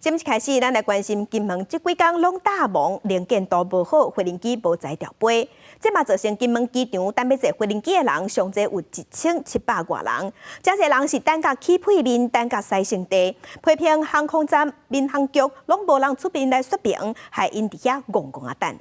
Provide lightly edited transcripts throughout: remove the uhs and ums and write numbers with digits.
這擺開始，咱來關心金門這幾工攏搭忙，能見度無好，飛行機無才調飛。這嘛造成金門機場等欲坐飛行機的人，上濟有1700外人。遮濟人是等甲起屁面，等甲使性地，批評航空站、民航局攏無人出面來說明，害𪜶佇遐戇戇仔等。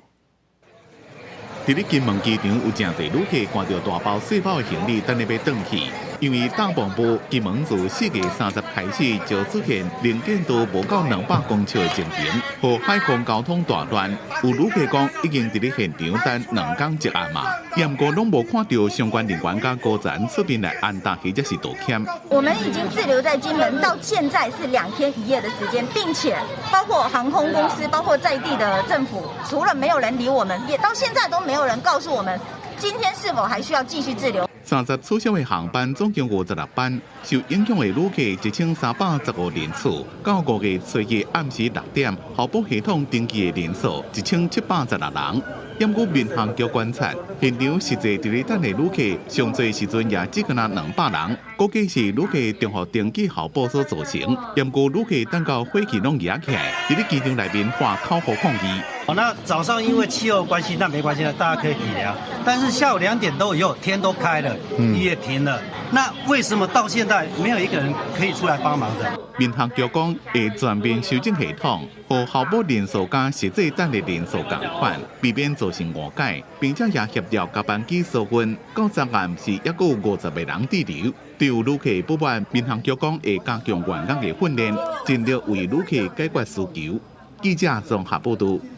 佇咧金門機場有誠濟旅客攜著大包細包的行李，等咧欲轉去。因為搭忙霧，金門自4月30開始就出現能見度無夠200公尺的情形，予海空交通大亂。有旅客講已經佇咧現場等2工一暗嘛，毋過攏無看著相關人員佮高層出面來安答或者是道歉。我們已經滯留在金門到現在是2天1夜的時間，並且包括航空公司、包括在地的政府，除了沒有人理我們，也到現在都沒有人告訴我們今天是否還需要繼續滯留。30取消的航班總共56班，受影響的旅客1315人次。到5月初一暗時6點，候補系統登記的人數1716人。毋過民航局觀察，現場實際佇咧等的旅客上濟時陣也只敢若200人，估計是旅客重複登記候補所造成。毋過旅客等到火氣攏壓起來，佇咧機場內面發口號抗議。那早上因為氣候關係，那沒關係，大家可以體諒。但是下午2點多以後，天都開了，雨也停了，那為什麼到現在沒有一個人可以出來幫忙的？民航局講會全面修正系統，予候補人數佮實際等的人數仝款，避免造成誤解，並且也協調共班機疏運。到昨暗時猶閣有50個人滯留。對有旅客不滿，民航局講會加強員工的訓練，盡力為旅客解決需求。記者綜合報導。